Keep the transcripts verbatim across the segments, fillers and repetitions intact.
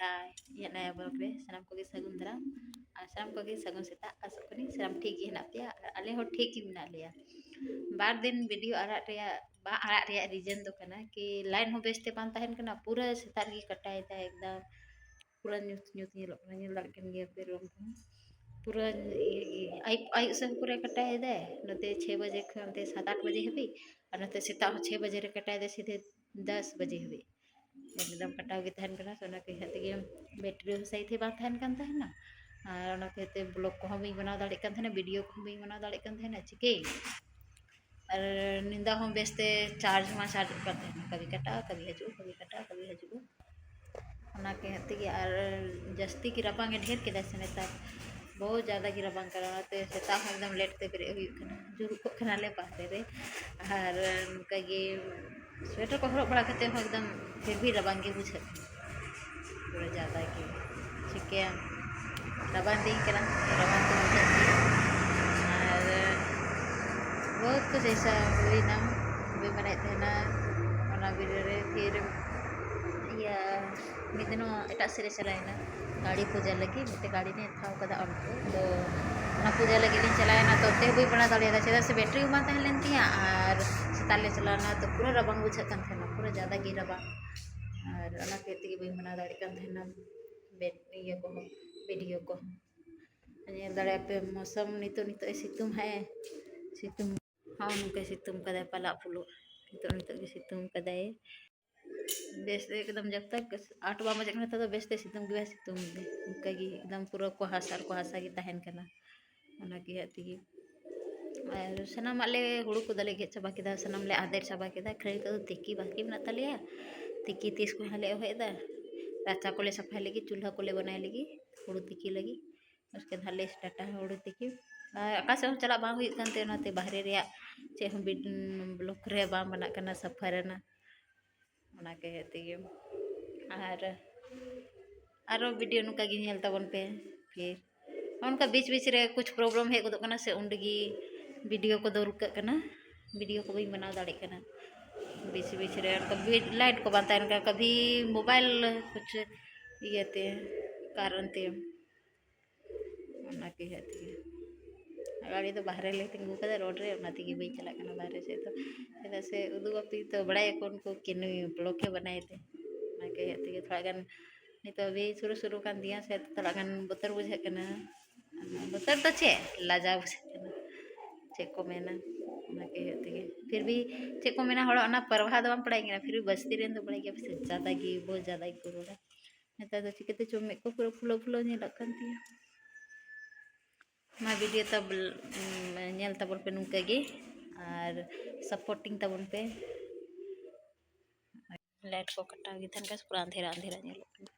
ᱦᱟᱭ, ᱤᱧᱟᱹᱜ ᱱᱟᱭᱟ vlog ᱨᱮ ᱥᱟᱱᱟᱢ ᱠᱚᱜᱮ ᱥᱟᱹᱜᱩᱱ ᱫᱟᱨᱟᱢ᱾ ᱟᱨ ᱥᱟᱱᱟᱢ ᱠᱚᱜᱮ ᱥᱟᱹᱜᱩᱱ ᱥᱮᱛᱟᱜ᱾ ᱟᱥᱚᱜ ᱠᱟᱹᱱᱟᱹᱧ ᱥᱟᱱᱟᱢ ᱴᱷᱤᱠ ᱜᱮ ᱦᱮᱱᱟᱜ ᱯᱮᱭᱟ ᱟᱨ ᱟᱞᱮ ᱦᱚᱸ ᱴᱷᱤᱠ ᱜᱮ ᱢᱮᱱᱟᱜ ᱞᱮᱭᱟ᱾ ᱵᱟᱨ ᱫᱤᱱ video ᱟᱲᱟᱜ ᱨᱮᱭᱟᱜ, ᱵᱟᱝ ᱟᱲᱟᱜ ᱨᱮᱭᱟᱜ reason ᱫᱚ ᱠᱟᱱᱟ ᱠᱤ line ᱦᱚᱸ ᱵᱮᱥᱛᱮ ᱵᱟᱝ ᱛᱟᱦᱮᱱ ᱠᱟᱱᱟ, ᱯᱩᱨᱟᱹ ᱥᱮᱛᱟᱜ ᱨᱮᱜᱮ ᱠᱟᱴᱟᱭᱮᱫᱟᱭ ᱮᱠᱫᱚᱢ᱾ ᱯᱩᱨᱟᱹ ᱧᱩᱛ ᱧᱩᱛ ᱧᱮᱞᱚᱜ ᱠᱟᱱᱟ, ᱧᱮᱞ ᱫᱟᱲᱮᱭᱟᱜ ᱠᱟᱱ ᱜᱮᱭᱟ ᱯᱮ room ᱠᱚᱦᱚᱸ᱾ ᱯᱩᱨᱟᱹ ᱤᱭᱟᱹ ᱜᱮ, ᱟᱹᱭᱩᱵ, ᱟᱹᱭᱩᱵ ᱥᱮᱫ ᱯᱩᱨᱟᱹ ᱠᱟᱴᱟᱭᱮᱫᱟᱭ, ᱱᱚᱛᱮ ᱪᱷᱚᱭ ᱵᱟᱡᱮ ᱠᱷᱚᱱ ᱱᱚᱛᱮ ᱥᱟᱛ ᱟᱴ ᱵᱟᱡᱮ ᱦᱟᱹᱵᱤᱡ, ᱟᱨ ᱱᱚᱛᱮ ᱥᱮᱛᱟᱜ ᱦᱚᱸ ᱪᱷᱚᱭ ᱵᱟᱡᱮ ᱨᱮ ᱠᱟᱴᱟᱭᱮᱫᱟᱭ, ᱥᱤᱫᱷᱮ ᱫᱚᱥ ᱵᱟᱡᱮ ᱦᱟᱹᱵᱤᱡ ᱮᱠᱫᱚᱢ ᱠᱟᱴᱟᱣ ᱜᱮ ᱛᱟᱦᱮᱱ ᱠᱟᱱᱟ᱾ ᱛᱚ ᱚᱱᱟ ᱠᱚ ᱤᱭᱟᱹ ᱛᱮᱜᱮ battery ᱦᱚᱸ ᱥᱟᱹᱦᱤ ᱛᱮ ᱵᱟᱝ ᱛᱟᱦᱮᱱ ᱠᱟᱱ ᱛᱟᱦᱮᱱᱟ, ᱟᱨ ᱚᱱᱟ ᱠᱷᱟᱹᱛᱤᱨ ᱛᱮ vlog ᱠᱚᱦᱚᱸ ᱵᱟᱹᱧ ᱵᱮᱱᱟᱣ ᱫᱟᱲᱮᱭᱟᱜ ᱠᱟᱱ ᱛᱟᱦᱮᱱᱟ, video ᱠᱚᱦᱚᱸ ᱵᱟᱹᱧ ᱵᱮᱱᱟᱣ ᱫᱟᱲᱮᱭᱟᱜ ᱠᱟᱱ ᱛᱟᱦᱮᱱᱟ᱾ ᱪᱤᱠᱟᱹᱭᱟᱹᱧ? ᱟᱨ ᱧᱤᱫᱟᱹ ᱦᱚᱸ ᱵᱮᱥᱛᱮ charge ᱢᱟ chargeᱚᱜ ᱠᱟᱱ ᱛᱟᱦᱮᱱᱟ, ᱠᱟᱵᱷᱤ ᱠᱟᱴᱟᱜᱼᱟ, ᱠᱟᱵᱷᱤ ᱦᱤᱡᱩᱜᱼᱟ, ᱠᱟᱵᱷᱤ ᱠᱟᱴᱟᱜᱼᱟ, ᱠᱟᱵᱷᱤ ᱦᱤᱡᱩᱜᱼᱟ᱾ ᱚᱱᱟ ᱠᱮ ᱦᱚᱛᱮ ᱜᱮ ᱟᱨ ᱡᱟᱹᱥᱛᱤ ᱜᱮ ᱨᱟᱵᱟᱝ ᱮ ᱰᱷᱮᱨ ᱠᱮᱫᱟ ᱥᱮ ᱱᱮᱛᱟᱨ, ᱵᱚᱦᱩᱛ ᱡᱟᱫᱟ ᱜᱮ ᱨᱟᱵᱟᱝ ᱠᱟᱱᱟ, ᱚᱱᱟᱛᱮ ᱥᱮᱛᱟᱜ ᱦᱚᱸ ᱮᱠᱫᱚᱢ late ᱛᱮ ᱵᱮᱨᱮᱫ ᱦᱩᱭᱩᱜ ᱠᱟᱱᱟ, ᱡᱩᱨᱩᱜ ᱠᱚᱜ ᱠᱟᱱᱟᱞᱮ ᱵᱟᱦᱨᱮ ᱨᱮ᱾ ᱟᱨ ᱱᱚᱝᱠᱟ ᱜᱮ sweater ᱠᱚ ᱦᱚᱨᱚᱜ ᱵᱟᱲᱟ ᱠᱟᱛᱮ ᱦᱚᱸ ᱮᱠᱫᱚᱢ ᱯᱷᱤᱨ ᱵᱷᱤ ᱨᱟᱵᱟᱝ ᱜᱮ ᱵᱩᱡᱷᱟᱹᱜ ᱠᱟᱱᱟ, ᱯᱩᱨᱟᱹ ᱡᱟᱫᱟ ᱜᱮ᱾ ᱪᱤᱠᱟᱹᱭᱟᱢ, ᱨᱟᱵᱟᱝ ᱫᱤᱱ ᱠᱟᱱᱟ, ᱨᱟᱵᱟᱝ ᱫᱚ ᱵᱩᱡᱷᱟᱹᱜ ᱜᱮᱭᱟ᱾ ᱟᱨ ᱵᱚᱦᱩᱛ ᱠᱩᱪ ᱮᱭᱥᱟ ᱦᱩᱭᱱᱟ, ᱵᱟᱹᱧ ᱵᱟᱲᱟᱭᱮᱫ ᱛᱟᱦᱮᱱᱟ ᱚᱱᱟ video ᱨᱮ᱾ ᱯᱷᱤᱨ ᱤᱭᱟᱹ ᱢᱤᱫ ᱫᱤᱱ ᱮᱴᱟᱜ ᱥᱮᱫ ᱨᱮ ᱪᱟᱞᱟᱣᱮᱱᱟ ᱜᱟᱹᱲᱤ ᱯᱩᱡᱟᱹ ᱞᱟᱹᱜᱤᱫ, ᱢᱤᱫᱴᱮᱱ ᱜᱟᱹᱲᱤ ᱞᱮ ᱦᱟᱛᱟᱣ ᱠᱟᱫᱟ ᱚᱱᱠᱟ᱾ ᱛᱚ ᱚᱱᱟ ᱯᱩᱡᱟᱹ ᱞᱟᱹᱜᱤᱫ ᱞᱤᱧ ᱪᱟᱞᱟᱣᱮᱱᱟ, ᱛᱚ ᱚᱱᱛᱮ ᱦᱚᱸ ᱵᱟᱹᱧ ᱵᱮᱱᱟᱣ ᱫᱟᱲᱮᱭᱟᱫᱟ, ᱪᱮᱫᱟᱜ ᱥᱮ battery ᱦᱚᱸ ᱵᱟᱝ ᱛᱟᱦᱮᱸ ᱞᱮᱱ ᱛᱤᱧᱟ᱾ ᱟᱨ ᱥᱮᱛᱟᱜ ᱞᱮ ᱪᱟᱞᱟᱣᱱᱟ ᱛᱚ ᱯᱩᱨᱟᱹ ᱨᱟᱵᱟᱝ ᱵᱩᱡᱷᱟᱹᱜ ᱠᱟᱱ ᱛᱟᱦᱮᱱᱟ, ᱯᱩᱨᱟᱹ ᱡᱟᱫᱟ ᱜᱮ ᱨᱟᱵᱟᱝ, ᱟᱨ ᱚᱱᱟ ᱠᱷᱟᱹᱛᱤᱨ ᱛᱮᱜᱮ ᱵᱟᱹᱧ ᱵᱮᱱᱟᱣ ᱫᱟᱲᱮᱭᱟᱜ ᱠᱟᱱ ᱛᱟᱦᱮᱱᱟ ᱵᱮᱴ ᱤᱭᱟᱹ ᱠᱚᱦᱚᱸ, video ᱠᱚᱦᱚᱸ᱾ ᱧᱮᱞ ᱫᱟᱲᱮᱭᱟᱜ ᱯᱮ ᱢᱳᱥᱚᱢ ᱱᱤᱛᱚᱜ, ᱱᱤᱛᱚᱜ ᱮ ᱥᱤᱛᱩᱝ ᱦᱟᱸᱜ ᱮ ᱥᱤᱛᱩᱝ, ᱦᱚᱸ ᱱᱚᱝᱠᱟ ᱥᱤᱛᱩᱝ ᱠᱟᱫᱟᱭ ᱯᱟᱞᱟᱜ ᱯᱩᱞᱩᱜ᱾ ᱱᱤᱛᱚᱜ, ᱱᱤᱛᱚᱜ ᱜᱮ ᱥᱤᱛᱩᱝ ᱠᱟᱫᱟᱭ ᱵᱮᱥ ᱛᱮ ᱮᱠᱫᱚᱢ᱾ ᱡᱟᱵ ᱛᱟᱠ ᱟᱴ ᱵᱟᱝ ᱵᱟᱡᱟᱜ ᱠᱟᱱᱟ ᱛᱚ ᱵᱮᱥ ᱛᱮ ᱥᱤᱛᱩᱝ ᱜᱮ ᱵᱟᱭ ᱥᱤᱛᱩᱝ ᱮᱫᱟ, ᱚᱱᱠᱟ ᱜᱮ ᱮᱠᱫᱚᱢ ᱯᱩᱨᱟᱹ ᱠᱩᱦᱟᱥᱟ ᱟᱨ ᱠᱩᱦᱟᱥᱟ ᱜᱮ ᱛᱟᱦᱮᱱ ᱠᱟᱱᱟ᱾ ᱚᱱᱟ ᱜᱮ ᱦᱟᱸᱜ ᱛᱮᱜᱮ ᱟᱨ ᱥᱟᱱᱟᱢᱟᱜ ᱞᱮ ᱦᱩᱲᱩ ᱠᱚᱫᱚᱞᱮ ᱜᱮᱫ ᱪᱟᱵᱟ ᱠᱮᱫᱟ, ᱥᱟᱱᱟᱢ ᱞᱮ ᱟᱫᱮᱨ ᱪᱟᱵᱟ ᱠᱮᱫᱟ᱾ ᱠᱷᱟᱹᱞᱤ ᱱᱤᱛᱚᱜ ᱫᱚ ᱛᱤᱠᱤ ᱵᱟᱹᱠᱤ ᱢᱮᱱᱟᱜ ᱛᱟᱞᱮᱭᱟ, ᱛᱤᱠᱤ ᱛᱤᱥ ᱠᱚ ᱦᱟᱸᱜ ᱞᱮ ᱮᱦᱚᱵ ᱮᱫᱟ᱾ ᱨᱟᱪᱟ ᱠᱚᱞᱮ ᱥᱟᱯᱷᱟᱭ ᱞᱟᱹᱜᱤᱫ, ᱪᱩᱞᱦᱟᱹ ᱠᱚᱞᱮ ᱵᱮᱱᱟᱣ ᱞᱟᱹᱜᱤᱫ ᱦᱩᱲᱩ ᱛᱤᱠᱤ ᱞᱟᱹᱜᱤᱫ᱾ ᱩᱥᱠᱮ ᱵᱟᱫ ᱞᱮ ᱥᱴᱟᱨᱴᱟ ᱦᱩᱲᱩ ᱛᱤᱠᱤ᱾ ᱟᱨ ᱚᱠᱟ ᱥᱮᱫ ᱦᱚᱸ ᱪᱟᱞᱟᱜ ᱵᱟᱝ ᱦᱩᱭᱩᱜ ᱠᱟᱱ ᱛᱮ ᱚᱱᱟᱛᱮ ᱵᱟᱦᱨᱮ ᱨᱮᱭᱟᱜ ᱪᱮᱫ ᱦᱚᱸ ᱵᱤᱰ-, vlog ᱨᱮ ᱵᱟᱝ ᱵᱮᱱᱟᱜ ᱠᱟᱱᱟ ᱥᱟᱯᱷᱟ ᱨᱮᱱᱟᱜ᱾ ᱚᱱᱟ ᱠᱚ ᱤᱭᱟᱹ ᱛᱮᱜᱮ᱾ ᱟᱨ ᱟᱨᱚ video ᱱᱚᱝᱠᱟ ᱜᱮ ᱧᱮᱞ ᱛᱟᱵᱚᱱ ᱯᱮ᱾ ᱯᱷᱤᱨ ᱚᱱᱠᱟ ᱵᱤᱪ ᱵᱤᱪ ᱨᱮ ᱠᱩᱪ problem ᱦᱮᱡ ᱜᱚᱫᱚᱜ ᱠᱟᱱᱟ ᱥᱮ, ᱩᱱ ᱨᱮᱜᱮ video ᱠᱚᱫᱚ ᱨᱩᱠᱟᱹᱜ ᱠᱟᱱᱟ, video ᱠᱚ ᱵᱟᱹᱧ ᱵᱮᱱᱟᱣ ᱫᱟᱲᱮᱭᱟᱜ ᱠᱟᱱᱟ᱾ ᱵᱤᱪ ᱵᱤᱪ ᱨᱮ ᱚᱱᱠᱟ ᱵᱤ-, light ᱠᱚ ᱵᱟᱝ ᱛᱟᱦᱮᱱ ᱠᱟᱱᱟ, ᱠᱟᱵᱷᱤ mobile ᱠᱩᱪ ᱤᱭᱟᱹᱛᱮ, ᱠᱟᱨᱚᱱ ᱛᱮ᱾ ᱚᱱᱟ ᱠᱚ ᱤᱭᱟᱹ ᱛᱮᱜᱮ ᱜᱟᱹᱰᱤ ᱫᱚ ᱵᱟᱦᱨᱮ ᱞᱮ ᱛᱤᱸᱜᱩ ᱠᱟᱫᱟ ᱨᱳᱰ ᱨᱮ, ᱚᱱᱟ ᱛᱮᱜᱮ ᱵᱟᱹᱧ ᱪᱟᱞᱟᱜ ᱠᱟᱱᱟ ᱵᱟᱦᱨᱮ ᱥᱮᱫ ᱫᱚ᱾ ᱪᱮᱫᱟᱜ ᱥᱮ ᱩᱫᱩᱜ ᱟᱯᱮ ᱛᱚ ᱵᱟᱲᱟᱭᱟᱠᱚ ᱩᱱᱠᱩ ᱠᱤ ᱱᱩᱭ ᱵᱞᱚᱜᱮ ᱵᱮᱱᱟᱣ ᱮᱫᱟ᱾ ᱚᱱᱟ ᱠᱚ ᱤᱭᱟᱹ ᱛᱮᱜᱮ ᱛᱷᱚᱲᱟ ᱜᱟᱱ ᱱᱤᱛᱚᱜ ᱵᱮ ᱥᱩᱨᱩ ᱥᱩᱨᱩ ᱠᱟᱱ ᱛᱤᱧᱟ ᱥᱮ, ᱛᱷᱚᱲᱟ ᱜᱟᱱ ᱵᱚᱛᱚᱨ ᱵᱩᱡᱷᱟᱹᱜ ᱠᱟᱱᱟ᱾ ᱵᱚᱛᱚᱨ ᱫᱚ ᱪᱮᱫ, ᱞᱟᱡᱟᱣ ᱵᱩᱡᱷᱟᱹᱜ ᱠᱟᱱᱟ᱾ ᱪᱮᱫ ᱠᱚ ᱢᱮᱱᱟ, ᱚᱱᱟ ᱠᱚ ᱤᱭᱟᱹ ᱛᱮᱜᱮ᱾ ᱯᱷᱤᱨ ᱵᱷᱤ ᱪᱮᱫ ᱠᱚ ᱢᱮᱱᱟ, ᱦᱚᱲᱟᱜ ᱚᱱᱟ ᱯᱨᱚᱵᱷᱟᱵᱽ ᱫᱚ ᱵᱟᱝ ᱯᱟᱲᱟᱜ ᱠᱟᱱᱟ, ᱯᱷᱤᱨ ᱵᱷᱤ ᱵᱟᱥᱛᱤ ᱨᱮᱱ ᱫᱚ ᱵᱟᱲᱟᱭ ᱜᱮᱭᱟ ᱯᱮ ᱥᱮ, ᱡᱟᱫᱟ ᱜᱮ, ᱵᱚᱦᱩᱛ ᱡᱟᱫᱟ ᱜᱮᱠᱚ ᱨᱚᱲᱟ᱾ ᱱᱮᱛᱟᱨ ᱫᱚ ᱪᱤᱠᱟᱹᱛᱮ ᱪᱚ ᱢᱮᱫ ᱠᱚ ᱯᱩᱨᱟᱹ ᱯᱷᱩᱞᱟᱹᱣ ᱯᱷᱩᱞᱟᱹᱣ ᱧᱮᱞᱚᱜ ᱠᱟᱱ ᱛᱤᱧᱟ᱾ ᱢᱟ ᱵᱷᱤᱰᱤᱭᱳ ᱛᱟᱵ-, ᱩᱢ, ᱧᱮᱞ ᱛᱟᱵᱚᱱ ᱯᱮ ᱱᱚᱝᱠᱟ ᱜᱮ ᱟᱨ ᱥᱟᱯᱳᱨᱴᱤᱝ ᱛᱟᱵᱚᱱ ᱯᱮ᱾ ᱞᱟᱭᱤᱴ ᱠᱚ ᱠᱟᱴᱟᱣ ᱜᱮ ᱛᱟᱦᱮᱱ ᱠᱷᱟᱱ ᱯᱩᱨᱟᱹ ᱟᱸᱫᱷᱮᱨᱟ ᱟᱸᱫᱷᱮᱨᱟ ᱧᱮᱞᱚᱜ ᱠᱟᱱᱟ᱾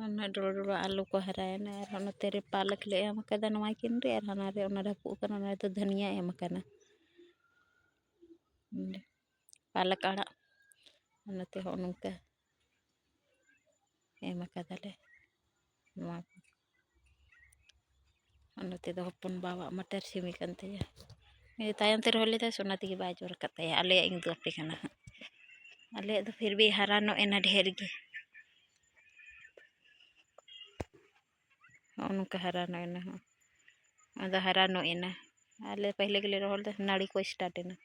ᱚᱱᱟ ᱰᱚᱲᱚ ᱰᱚᱲᱚ ᱟᱞᱩ ᱠᱚ ᱦᱟᱨᱟᱭᱮᱱᱟ ᱟᱨ ᱱᱚᱛᱮ ᱨᱮ ᱯᱟᱞᱚᱠ ᱞᱮ ᱮᱢ ᱟᱠᱟᱫᱟ ᱱᱚᱣᱟ ᱠᱤᱱ ᱨᱮ, ᱟᱨ ᱦᱟᱱᱟ ᱨᱮ ᱚᱱᱟ ᱨᱟᱹᱯᱩᱫ ᱠᱟᱱᱟ, ᱚᱱᱟ ᱨᱮᱫᱚ ᱫᱷᱟᱹᱱᱤᱭᱟ ᱮᱢ ᱟᱠᱟᱱᱟ᱾ ᱯᱟᱞᱚᱠ ᱟᱲᱟᱜ ᱱᱚᱛᱮ ᱦᱚᱸ ᱱᱚᱝᱠᱟ ᱮᱢ ᱟᱠᱟᱫᱟᱞᱮ ᱱᱚᱣᱟ ᱠᱚ᱾ ᱟᱨ ᱱᱚᱛᱮ ᱫᱚ ᱦᱚᱯᱚᱱ ᱵᱟᱵᱟᱣᱟᱜ ᱢᱟᱴᱟᱨ ᱥᱤᱢᱤ ᱠᱟᱱ ᱛᱟᱭᱟ᱾ ᱩᱱᱤ ᱫᱚ ᱛᱟᱭᱚᱢ ᱛᱮ ᱨᱚᱦᱚᱭ ᱞᱮᱫᱟᱭ ᱥᱮ, ᱚᱱᱟ ᱛᱮᱜᱮ ᱵᱟᱭ ᱡᱳᱨ ᱟᱠᱟᱫ ᱛᱟᱭᱟ᱾ ᱟᱞᱮᱭᱟᱜ ᱤᱧ ᱩᱫᱩᱜ ᱟᱯᱮ ᱠᱟᱱᱟ ᱦᱟᱸᱜ᱾ ᱟᱞᱮᱭᱟᱜ ᱫᱚ ᱯᱷᱤᱨ ᱵᱷᱤ ᱦᱟᱨᱟ ᱱᱚᱜ ᱮᱱᱟ ᱰᱷᱮᱨ ᱜᱮ᱾ ᱱᱚᱜᱼᱚ ᱱᱚᱝᱠᱟ ᱦᱟᱨᱟ ᱱᱚᱜ ᱮᱱᱟ ᱦᱟᱸᱜ᱾ ᱟᱫᱚ ᱦᱟᱨᱟ ᱱᱚᱜ ᱮᱱᱟ᱾ ᱟᱞᱮ ᱯᱟᱹᱦᱤᱞᱟᱹ ᱜᱮᱞᱮ ᱨᱚᱦᱚᱭ ᱞᱮᱫᱟ, ᱱᱟᱹᱲᱤ ᱠᱚ start ᱮᱱᱟ᱾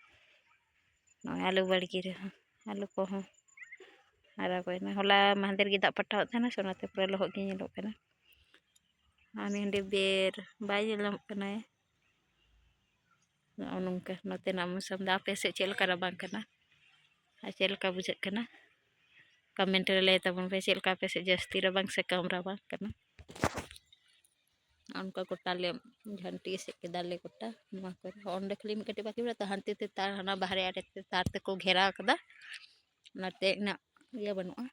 ᱱᱚᱜᱼᱚᱭ ᱟᱹᱞᱩ ᱵᱟᱲᱜᱮ ᱨᱮᱦᱚᱸ, ᱟᱹᱞᱩ ᱠᱚᱦᱚᱸ ᱦᱟᱨᱟ ᱜᱚᱫ ᱮᱱᱟ᱾ ᱦᱚᱞᱟ ᱢᱟᱦᱫᱮᱨ ᱜᱮ ᱫᱟᱜ ᱯᱟᱴᱟᱣᱟᱜ ᱛᱟᱦᱮᱱᱟ ᱥᱮ, ᱚᱱᱟᱛᱮ ᱯᱩᱨᱟᱹ ᱞᱚᱦᱚᱫ ᱜᱮ ᱧᱮᱞᱚᱜ ᱠᱟᱱᱟ᱾ ᱟᱨ ᱱᱚᱰᱮ ᱵᱮᱨ ᱵᱟᱭ ᱧᱮᱞ ᱧᱟᱢᱚᱜ ᱠᱟᱱᱟᱭ᱾ ᱱᱚᱜᱼᱚ ᱱᱚᱝᱠᱟ ᱱᱚᱛᱮᱱᱟᱜ ᱢᱳᱥᱚᱢ ᱫᱚ᱾ ᱟᱯᱮ ᱥᱮᱫ ᱪᱮᱫ ᱞᱮᱠᱟ ᱨᱟᱵᱟᱝ ᱠᱟᱱᱟ ᱟᱨ ᱪᱮᱫ ᱞᱮᱠᱟ ᱵᱩᱡᱷᱟᱹᱜ ᱠᱟᱱᱟ, comment ᱨᱮ ᱞᱟᱹᱭ ᱛᱟᱵᱚᱱ ᱯᱮ, ᱪᱮᱫ ᱞᱮᱠᱟ ᱟᱯᱮ ᱥᱮᱫ ᱡᱟᱹᱥᱛᱤ ᱨᱟᱵᱟᱝ ᱥᱮ ᱠᱚᱢ ᱨᱟᱵᱟᱝ ᱠᱟᱱᱟ? ᱚᱱᱠᱟ ᱜᱚᱴᱟ ᱞᱮ ᱡᱷᱟᱹᱱᱴᱤ ᱮᱥᱮᱫ ᱠᱮᱫᱟᱞᱮ ᱜᱚᱴᱟ ᱱᱚᱣᱟ ᱠᱚᱨᱮ᱾ ᱚᱸᱰᱮ ᱠᱷᱟᱹᱞᱤ ᱢᱤᱫ ᱠᱟᱹᱴᱤᱡ ᱵᱟᱹᱠᱤ ᱢᱮᱱᱟᱜᱼᱟ, ᱛᱚ ᱦᱟᱱᱛᱮ ᱛᱮ ᱛᱟᱨ, ᱦᱟᱱᱟ ᱵᱟᱦᱨᱮ ᱟᱲᱮ ᱛᱮ ᱛᱟᱨ ᱛᱮᱠᱚ ᱜᱷᱮᱨᱟᱣ ᱠᱟᱫᱟ, ᱚᱱᱟᱛᱮ ᱤᱱᱟᱹᱜ ᱤᱭᱟᱹ ᱵᱟᱹᱱᱩᱜᱼᱟ᱾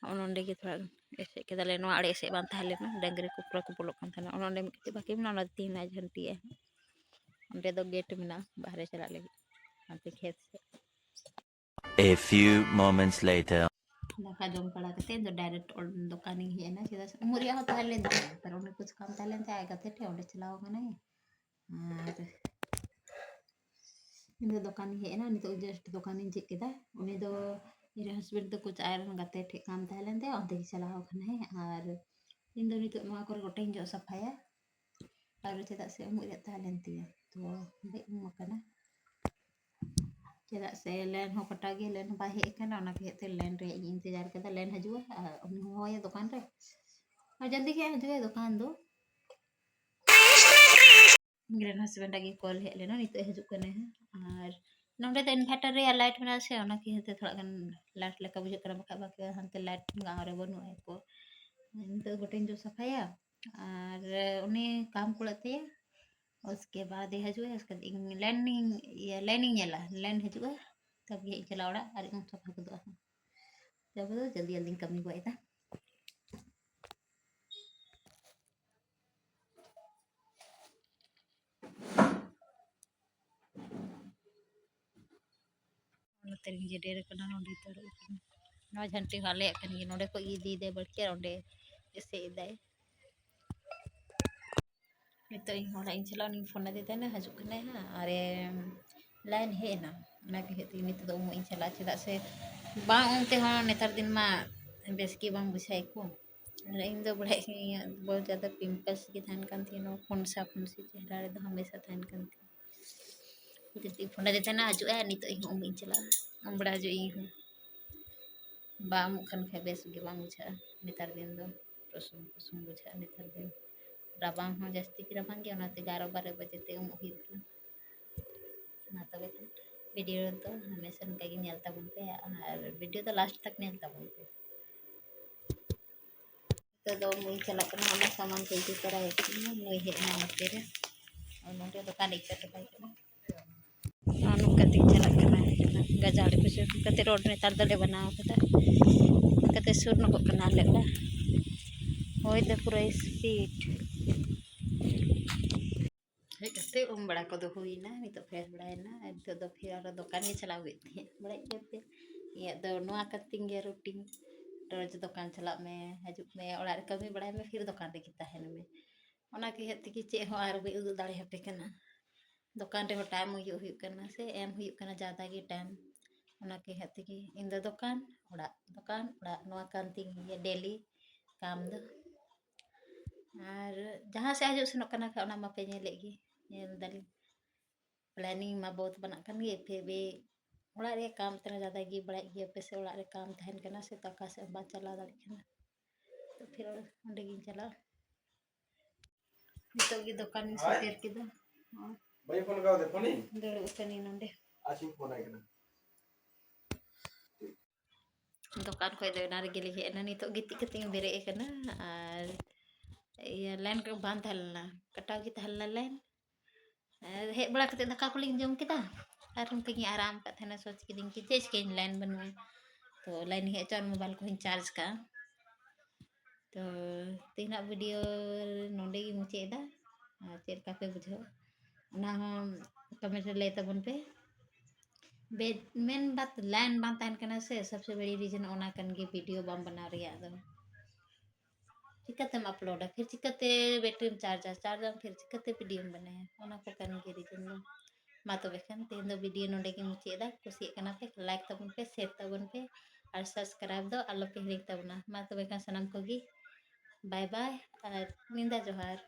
ᱱᱚᱜᱼᱚ ᱱᱚᱸᱰᱮ ᱜᱮ ᱛᱷᱚᱲᱟ ᱮᱥᱮᱫ ᱠᱮᱫᱟᱞᱮ, ᱱᱚᱣᱟ ᱟᱲᱮ ᱮᱥᱮᱫ ᱵᱟᱝ ᱛᱟᱦᱮᱸ ᱞᱮᱱᱟ, ᱰᱟᱹᱝᱨᱤ ᱠᱚ ᱯᱩᱨᱟᱹ ᱠᱚ ᱵᱚᱞᱚᱜ ᱠᱟᱱ ᱛᱟᱦᱮᱱᱟ᱾ ᱚᱱᱟ ᱚᱸᱰᱮ ᱢᱤᱫᱴᱮᱡ ᱵᱟᱹᱠᱤ ᱢᱮᱱᱟᱜᱼᱟ, ᱚᱱᱟ ᱫᱚ ᱛᱮᱦᱮᱧ ᱱᱟᱜ ᱡᱷᱟᱹᱱᱴᱤᱭᱟ᱾ ᱚᱸᱰᱮ ᱫᱚ ᱜᱮᱴ ᱢᱮᱱᱟᱜᱼᱟ ᱵᱟᱦᱨᱮ ᱪᱟᱞᱟᱜ ᱞᱟᱹᱜᱤᱫ, ᱦᱟᱱᱛᱮ ᱠᱷᱮᱛ ᱥᱮᱫ᱾ A few moments later. ᱫᱟᱠᱟ ᱡᱚᱢ ᱵᱟᱲᱟ ᱠᱟᱛᱮ ᱫᱚ direct ᱚᱲ-, ᱫᱚᱠᱟᱱᱤᱧ ᱦᱮᱡ ᱮᱱᱟ, ᱪᱮᱫᱟᱜ ᱥᱮ ᱩᱢᱩᱜ ᱨᱮᱭᱟᱜ ᱦᱚᱸ ᱛᱟᱦᱮᱸ ᱞᱮᱱ ᱛᱤᱧᱟ, ᱛᱟᱨ ᱚᱸᱰᱮ ᱠᱩᱪ ᱠᱟᱢ ᱛᱟᱦᱮᱸ ᱞᱮᱱ ᱛᱟᱭᱟ, ᱟᱡ ᱜᱟᱛᱮ ᱴᱷᱮᱱ, ᱚᱸᱰᱮ ᱪᱟᱞᱟᱣ ᱠᱟᱱᱟᱭ᱾ ᱟᱨ ᱤᱧ ᱫᱚ ᱫᱚᱠᱟᱱᱤᱧ ᱦᱮᱡ ᱮᱱᱟ, ᱱᱤᱛᱚᱜ just ᱫᱚᱠᱟᱱᱤᱧ ᱡᱷᱤᱡ ᱠᱮᱫᱟ᱾ ᱩᱱᱤ ᱫᱚ ᱤᱧ ᱨᱮᱱ ᱦᱟᱥᱵᱮᱱᱰ ᱫᱚ ᱠᱩᱪ ᱟᱡ ᱨᱮᱱ ᱜᱟᱛᱮ ᱴᱷᱮᱱ ᱠᱟᱢ ᱛᱟᱦᱮᱸ ᱞᱮᱱ ᱛᱟᱭᱟ, ᱚᱱᱛᱮ ᱜᱮ ᱪᱟᱞᱟᱣ ᱟᱠᱟᱱᱟᱭ᱾ ᱟᱨ ᱤᱧ ᱫᱚ ᱱᱤᱛᱚᱜ ᱱᱚᱣᱟ ᱠᱚᱨᱮ ᱜᱚᱴᱟᱧ ᱡᱚᱜ ᱥᱟᱯᱷᱟᱭᱟ᱾ ᱟᱨ ᱪᱮᱫᱟᱜ ᱥᱮ ᱩᱢᱩᱜ ᱨᱮᱭᱟᱜ ᱛᱟᱦᱮᱸ ᱞᱮᱱ ᱛᱤᱧᱟᱹ, ᱛᱚ ᱵᱟᱹᱧ ᱩᱢ ᱟᱠᱟᱱᱟ᱾ ᱪᱮᱫᱟᱜ ᱥᱮ ᱞᱟᱭᱤᱱ ᱦᱚᱸ ᱠᱟᱴᱟᱣ ᱜᱮᱭᱟ, ᱞᱟᱭᱤᱱ ᱦᱚᱸ ᱵᱟᱭ ᱦᱮᱡ ᱟᱠᱟᱱᱟ, ᱚᱱᱟ ᱠᱷᱟᱹᱛᱤᱨ ᱛᱮ ᱞᱟᱭᱤᱱ ᱨᱮᱭᱟᱜ ᱤᱧ ᱤᱱᱛᱮᱡᱟᱨ ᱠᱮᱫᱟ᱾ ᱞᱟᱭᱤᱱ ᱦᱤᱡᱩᱜᱼᱟ ᱟᱨ ᱩᱱᱤ ᱦᱚᱦᱚᱣᱟᱭᱟ ᱫᱚᱠᱟᱱ ᱨᱮ, ᱟᱨ ᱡᱚᱞᱫᱤ ᱜᱮ ᱦᱤᱡᱩᱜᱼᱟᱭ ᱫᱚᱠᱟᱱ ᱫᱚ᱾ ᱤᱧ ᱨᱮᱱ ᱦᱟᱥᱵᱮᱱᱰ ᱟᱜ ᱜᱮ ᱠᱚᱞ ᱦᱮᱡ ᱞᱮᱱᱟ, ᱱᱤᱛᱚᱜ ᱦᱤᱡᱩᱜ ᱠᱟᱱᱟᱭ ᱦᱟᱸᱜ᱾ ᱟᱨ ᱱᱚᱸᱰᱮ ᱫᱚ ᱤᱱᱵᱷᱟᱨᱴᱟᱨ ᱨᱮᱭᱟᱜ ᱞᱟᱭᱤᱴ ᱢᱮᱱᱟᱜᱼᱟ ᱥᱮ, ᱚᱱᱟ ᱠᱷᱟᱹᱛᱤᱨ ᱛᱮ ᱛᱷᱚᱲᱟ ᱜᱟᱱ ᱞᱟᱭᱤᱴ ᱞᱮᱠᱟ ᱵᱩᱡᱷᱟᱹᱜ ᱠᱟᱱᱟ, ᱵᱟᱠᱷᱟᱡ ᱵᱟᱠᱤ ᱦᱟᱱᱛᱮ ᱞᱟᱭᱤᱴ ᱜᱟᱶ ᱨᱮ ᱵᱟᱹᱱᱩᱜᱼᱟ ᱠᱚ᱾ ᱱᱤᱛᱚᱜ ᱜᱚᱴᱟᱧ ᱡᱚᱜ ᱥᱟᱯᱷᱟᱭᱟ ᱟᱨ ᱩᱱᱤ ᱠᱟᱢ ᱠᱩᱲᱟᱹᱜ ᱛᱟᱭᱟ, ᱩᱥᱠᱮ ᱵᱟᱫ ᱮ ᱦᱤᱡᱩᱜᱼᱟ, ᱩᱥᱠᱮ ᱵᱟᱫ ᱤᱧ ᱞᱟᱭᱤᱱ ᱤᱧ, ᱤᱭᱟᱹ, ᱞᱟᱭᱤᱱ ᱤᱧ ᱧᱮᱞᱟ, ᱞᱟᱭᱤᱱ ᱦᱤᱡᱩᱜᱼᱟ, ᱛᱚᱵᱮ ᱤᱧ ᱪᱟᱞᱟᱜᱼᱟ ᱚᱲᱟᱜ ᱟᱨ ᱤᱧ ᱥᱟᱯᱷᱟ ᱜᱚᱫᱚᱜᱼᱟ ᱦᱟᱸᱜ᱾ ᱛᱚᱵᱮ ᱫᱚ ᱡᱚᱞᱫᱤ ᱡᱚᱞᱫᱤᱧ ᱠᱟᱹᱢᱤ ᱜᱚᱫ ᱮᱫᱟ᱾ ᱱᱚᱛᱮ ᱨᱤᱧ ᱡᱮᱰᱮᱨ ᱟᱠᱟᱱᱟ, ᱱᱚᱸᱰᱮ ᱫᱟᱹᱨᱩᱵ ᱟᱠᱟᱱᱟ᱾ ᱱᱚᱣᱟ ᱡᱷᱟᱱᱴᱤ ᱦᱚᱸ ᱟᱞᱮᱭᱟᱜ ᱠᱟᱱ ᱜᱮᱭᱟ, ᱱᱚᱸᱰᱮ ᱠᱷᱚᱡ ᱜᱮ ᱤᱫᱤᱭᱮᱫᱟᱭ ᱵᱟᱹᱲᱛᱤ ᱟᱨ ᱚᱸᱰᱮ ᱮᱥᱮᱫ ᱮᱫᱟᱭ᱾ ᱱᱤᱛᱚᱜ ᱤᱧ ᱦᱚᱸ ᱚᱲᱟᱜ ᱤᱧ ᱪᱟᱞᱟᱜᱼᱟ, ᱩᱱᱤᱧ ᱯᱷᱳᱱ ᱟᱫᱮ ᱛᱟᱦᱮᱱᱟ, ᱦᱤᱡᱩᱜ ᱠᱟᱱᱟᱭ ᱦᱟᱸᱜ᱾ ᱟᱨᱮ ᱞᱟᱭᱤᱱ ᱦᱮᱡ ᱮᱱᱟ, ᱚᱱᱟ ᱜᱮ ᱦᱮᱡ ᱛᱮᱜᱮ ᱱᱤᱛᱚᱜ ᱫᱚ ᱩᱢᱩᱜ ᱤᱧ ᱪᱟᱞᱟᱜᱼᱟ, ᱪᱮᱫᱟᱜ ᱥᱮ ᱵᱟᱝ ᱩᱢ ᱛᱮᱦᱚᱸ ᱱᱮᱛᱟᱨ ᱫᱤᱱ ᱢᱟ ᱵᱮᱥ ᱜᱮ ᱵᱟᱝ ᱵᱩᱡᱷᱟᱹᱜ ᱟᱹᱭᱠᱟᱹᱣ᱾ ᱟᱨ ᱤᱧ ᱫᱚ ᱵᱟᱲᱟᱭ ᱜᱮᱭᱟᱹᱧ, ᱤᱧᱟᱹᱜ ᱵᱚᱦᱩᱛ ᱡᱟᱫᱟ ᱯᱤᱢᱯᱚᱞᱥ ᱜᱮ ᱛᱟᱦᱮᱱ ᱠᱟᱱ ᱛᱤᱧᱟᱹ, ᱱᱚᱣᱟ ᱯᱷᱚᱱᱥᱟ ᱯᱷᱚᱱᱥᱤ ᱪᱮᱦᱨᱟ ᱨᱮᱫᱚ ᱦᱟᱢᱮᱥᱟ ᱛᱟᱦᱮᱱ ᱠᱟᱱ ᱛᱤᱧᱟᱹ᱾ ᱡᱩᱫᱤ ᱯᱷᱳᱱ ᱟᱫᱮ ᱛᱟᱦᱮᱱᱟ, ᱦᱤᱡᱩᱜ ᱟᱭ, ᱱᱤᱛᱚᱜ ᱤᱧ ᱦᱚᱸ ᱩᱢᱩᱜ ᱤᱧ ᱪᱟᱞᱟᱜᱼᱟ, ᱩᱢ ᱵᱟᱲᱟ ᱦᱤᱡᱩᱜ ᱤᱧ ᱦᱚᱸ᱾ ᱵᱟᱝ ᱩᱢᱩᱜ ᱠᱷᱟᱱ ᱠᱷᱟᱡ ᱵᱮᱥ ᱜᱮ ᱵᱟᱝ ᱵᱩᱡᱷᱟᱹᱜᱼᱟ ᱱᱮᱛᱟᱨ ᱫᱤᱱ ᱫᱚ, ᱯᱨᱚᱥᱚᱝ ᱯᱨᱚᱥᱚᱝ ᱵᱩᱡᱷᱟᱹᱜᱼᱟ ᱱᱮᱛᱟᱨ ᱫᱤᱱ᱾ ᱨᱟᱵᱟᱝ ᱦᱚᱸ ᱡᱟᱹᱥᱛᱤ ᱜᱮ ᱨᱟᱵᱟᱝ ᱜᱮᱭᱟ, ᱚᱱᱟᱛᱮ ᱮᱜᱟᱨᱚ ᱵᱟᱨᱚ ᱵᱟᱡᱮ ᱛᱮ ᱩᱢᱩᱜ ᱦᱩᱭᱩᱜ ᱠᱟᱱᱟ᱾ ᱢᱟ ᱛᱚᱵᱮ ᱠᱷᱟᱱ ᱵᱷᱤᱰᱤᱭᱳ ᱫᱚ ᱦᱟᱢᱮᱥᱟ ᱱᱚᱝᱠᱟ ᱜᱮ ᱧᱮᱞ ᱛᱟᱵᱚᱱ ᱯᱮ, ᱟᱨ ᱵᱷᱤᱰᱤᱭᱳ ᱫᱚ ᱞᱟᱥᱴ ᱛᱟᱠ ᱧᱮᱞ ᱛᱟᱵᱚᱱ ᱯᱮ᱾ ᱱᱤᱛᱚᱜ ᱫᱚ ᱩᱢᱩᱜ ᱤᱧ ᱪᱟᱞᱟᱜ ᱠᱟᱱᱟ, ᱚᱱᱟ ᱥᱟᱢᱟᱱ ᱠᱚ ᱤᱫᱤ ᱛᱚᱨᱟᱭᱮᱫ ᱛᱤᱧᱟᱹ᱾ ᱱᱩᱭ ᱦᱮᱡ ᱮᱱᱟ ᱱᱚᱛᱮ ᱨᱮ, ᱟᱨ ᱱᱚᱸᱰᱮ ᱫᱚᱠᱟᱱ ᱤᱧ ᱪᱟᱞᱟᱜ ᱠᱟᱱᱟ᱾ ᱱᱚᱜᱼᱚ ᱱᱚᱝᱠᱟ ᱛᱤᱧ ᱪᱟᱞᱟᱜ ᱠᱟᱱᱟ, ᱜᱟᱡᱟᱲ ᱠᱚ ᱪᱮᱫ ᱠᱟᱛᱮ ᱨᱳᱰ ᱱᱮᱛᱟᱨ ᱫᱚᱞᱮ ᱵᱮᱱᱟᱣ ᱠᱟᱫᱟ᱾ ᱚᱱᱠᱟᱛᱮ ᱥᱩᱨ ᱧᱚᱜᱚᱜ ᱠᱟᱱᱟ ᱟᱞᱮ ᱚᱲᱟᱜ᱾ ᱦᱚᱭ ᱫᱚ ᱯᱩᱨᱟᱹ ᱥᱯᱤᱰ᱾ ᱦᱮᱡ ᱠᱟᱛᱮ ᱩᱢ ᱵᱟᱲᱟ ᱠᱚᱫᱚ ᱦᱩᱭᱱᱟ, ᱱᱤᱛᱚᱜ ᱯᱷᱨᱮᱥ ᱵᱟᱲᱟᱭᱮᱱᱟ᱾ ᱟᱨ ᱱᱤᱛᱚᱜ ᱫᱚ ᱯᱷᱤᱨ ᱟᱨᱚ ᱫᱚᱠᱟᱱ ᱜᱮ ᱪᱟᱞᱟᱣ ᱦᱩᱭᱩᱜ ᱛᱤᱧᱟᱹ, ᱵᱟᱲᱟᱭ ᱜᱮᱭᱟ ᱯᱮ, ᱤᱧᱟᱹᱜ ᱫᱚ ᱱᱚᱣᱟ ᱠᱟᱱ ᱛᱤᱧ ᱜᱮᱭᱟ ᱨᱩᱴᱤᱱ᱾ ᱨᱳᱡᱽ ᱫᱚᱠᱟᱱ ᱪᱟᱞᱟᱜ ᱢᱮ, ᱦᱤᱡᱩᱜ ᱢᱮ, ᱚᱲᱟᱜ ᱨᱮ ᱠᱟᱹᱢᱤ ᱵᱟᱲᱟᱭ ᱢᱮ, ᱯᱷᱤᱨ ᱫᱚᱠᱟᱱ ᱨᱮᱜᱮ ᱛᱟᱦᱮᱱ ᱢᱮ᱾ ᱚᱱᱟ ᱠᱚ ᱤᱭᱟᱹ ᱛᱮᱜᱮ ᱪᱮᱫ ᱦᱚᱸ ᱟᱨ ᱵᱟᱹᱧ ᱩᱫᱩᱜ ᱫᱟᱲᱮᱭᱟᱯᱮ ᱠᱟᱱᱟ᱾ ᱫᱚᱠᱟᱱ ᱨᱮᱦᱚᱸ ᱴᱟᱭᱤᱢ ᱦᱩᱭᱩᱜ, ᱦᱩᱭᱩᱜ ᱠᱟᱱᱟ ᱥᱮ ᱮᱢ ᱦᱩᱭᱩᱜ ᱠᱟᱱᱟ ᱡᱟᱫᱟ ᱜᱮ ᱴᱟᱭᱤᱢ᱾ ᱚᱱᱟ ᱠᱮᱦᱟᱜ ᱛᱮᱜᱮ ᱤᱧ ᱫᱚ ᱫᱚᱠᱟᱱ ᱚᱲᱟᱜ, ᱫᱚᱠᱟᱱ ᱚᱲᱟᱜ, ᱱᱚᱣᱟ ᱠᱟᱱ ᱛᱤᱧ ᱜᱮᱭᱟ daily ᱠᱟᱢ ᱫᱚ᱾ ᱟᱨ ᱡᱟᱦᱟᱸ ᱥᱮᱫ ᱦᱤᱡᱩᱜ ᱥᱮᱱᱚᱜ ᱠᱟᱱᱟ ᱠᱷᱟᱡ, ᱚᱱᱟ ᱢᱟᱯᱮ ᱧᱮᱞᱮᱫ ᱜᱮ, ᱧᱮᱞ ᱫᱟᱞᱤᱧ᱾ Planning ᱢᱟ ᱵᱚᱦᱩᱛ ᱵᱟᱱᱟᱜ ᱠᱟᱱ ᱜᱮ, ᱯᱷᱤᱨ ᱵᱷᱤ ᱚᱲᱟᱜ ᱨᱮ ᱠᱟᱢ ᱛᱮ ᱡᱟᱫᱟ ᱜᱮ ᱵᱟᱲᱟᱭ ᱜᱮᱭᱟ ᱯᱮ ᱥᱮ, ᱚᱲᱟᱜ ᱨᱮ ᱠᱟᱢ ᱛᱟᱦᱮᱱ ᱠᱟᱱᱟ ᱥᱮ, ᱛᱚ ᱚᱠᱟ ᱥᱮᱫ ᱦᱚᱸ ᱵᱟᱝ ᱪᱟᱞᱟᱣ ᱫᱟᱲᱮᱭᱟᱜ ᱠᱟᱱᱟ᱾ ᱛᱚ ᱯᱷᱤᱨ ᱚᱸᱰᱮ ᱜᱤᱧ ᱪᱟᱞᱟᱜᱼᱟ᱾ ᱱᱤᱛᱚᱜ ᱜᱮ ᱫᱚᱠᱟᱱ ᱤᱧ ᱥᱮᱴᱮᱨ ᱠᱮᱫᱟ᱾ ᱦᱚᱸ᱾ ᱵᱟᱹᱧ ᱯᱷᱳᱱ ᱠᱟᱣᱫᱮ, ᱯᱷᱳᱱᱤᱧ? ᱫᱩᱲᱩᱵ ᱟᱠᱟᱱᱟᱹᱧ ᱱᱚᱸᱰᱮ᱾ ᱟᱪᱪᱷᱟᱧ ᱯᱷᱳᱱᱟᱭ ᱠᱟᱱᱟ᱾ ᱫᱚᱠᱟᱱ ᱠᱷᱚᱡ ᱫᱚ ᱮᱱᱟᱝ ᱨᱮᱜᱮ ᱞᱤᱧ ᱦᱮᱡ ᱮᱱᱟ᱾ ᱱᱤᱛᱚᱜ ᱜᱤᱛᱤᱡ ᱠᱟᱛᱮ ᱤᱧ ᱵᱮᱨᱮᱫ ᱟᱠᱟᱱᱟ᱾ ᱟᱨ ᱤᱭᱟᱹ, line ᱠᱚ ᱵᱟᱝ ᱛᱟᱦᱮᱸ ᱞᱮᱱᱟ, ᱠᱟᱴᱟᱣ ᱜᱮ ᱛᱟᱦᱮᱸ ᱞᱮᱱᱟ line᱾ ᱟᱨ ᱦᱮᱡ ᱵᱟᱲᱟ ᱠᱟᱛᱮ ᱫᱟᱠᱟ ᱠᱚᱞᱤᱧ ᱡᱚᱢ ᱠᱮᱫᱟ᱾ ᱟᱨ ᱚᱱᱠᱟ ᱜᱤᱧ ᱟᱨᱟᱢ ᱟᱠᱟᱫ ᱛᱟᱦᱮᱱᱟ, ᱥᱚᱪ ᱠᱤᱫᱟᱹᱧ ᱠᱤ ᱪᱮᱫ ᱪᱤᱠᱟᱹᱧ, line ᱵᱟᱹᱱᱩᱜᱼᱟ᱾ ᱛᱚ line ᱤᱧ ᱦᱮᱡ ᱦᱚᱪᱚ ᱟᱨ mobile ᱠᱚᱦᱚᱸᱧ charge ᱠᱟᱜᱼᱟ᱾ ᱛᱚ ᱛᱮᱦᱮᱧᱟᱜ video ᱱᱚᱰᱮ ᱜᱮ ᱢᱩᱪᱟᱹᱫ ᱮᱫᱟ᱾ ᱟᱨ ᱪᱮᱫ ᱞᱮᱠᱟ ᱯᱮ ᱵᱩᱡᱷᱟᱹᱣ, ᱚᱱᱟ ᱦᱚᱸ comment ᱨᱮ ᱞᱟᱹᱭ ᱛᱟᱵᱚᱱ ᱯᱮ᱾ ᱵᱮ-, main ᱵᱟᱛ line ᱵᱟᱝ ᱛᱟᱦᱮᱱ ᱠᱟᱱᱟ ᱥᱮ, ᱥᱚᱵᱥᱮ ᱵᱟᱲᱤ reason ᱚᱱᱟ ᱠᱟᱱ ᱜᱮ video ᱵᱟᱝ ᱵᱮᱱᱟᱣ ᱨᱮᱭᱟᱜ ᱫᱚ᱾ ᱪᱤᱠᱟᱹᱛᱮᱢ uploadᱟ, ᱯᱷᱤᱨ ᱪᱤᱠᱟᱹᱛᱮ batteryᱢ chargeᱟ, chargeᱟᱢ ᱯᱷᱤᱨ ᱪᱤᱠᱟᱹᱛᱮ videoᱢ ᱵᱮᱱᱟᱣᱟ, ᱚᱱᱟ ᱠᱚ ᱠᱟᱱ ᱜᱮ reason ᱫᱚ᱾ ᱢᱟ ᱛᱚᱵᱮ ᱠᱷᱟᱱ ᱛᱮᱦᱮᱧ ᱫᱚ video ᱱᱚᱰᱮ ᱜᱮᱧ ᱢᱩᱪᱟᱹᱫ ᱮᱫᱟ᱾ ᱠᱩᱥᱤᱭᱟᱜ ᱠᱟᱱᱟ ᱯᱮ, like ᱛᱟᱵᱚᱱ ᱯᱮ, share ᱛᱟᱵᱚᱱ ᱯᱮ ᱟᱨ subscribe ᱫᱚ ᱟᱞᱚ ᱯᱮ ᱦᱤᱲᱤᱧ ᱛᱟᱵᱚᱱᱟ᱾ ᱢᱟ ᱛᱚᱵᱮ ᱠᱷᱟᱱ ᱥᱟᱱᱟᱢ ᱠᱚᱜᱮ bye bye ᱟᱨ ᱧᱤᱫᱟᱹ ᱡᱚᱦᱟᱨ᱾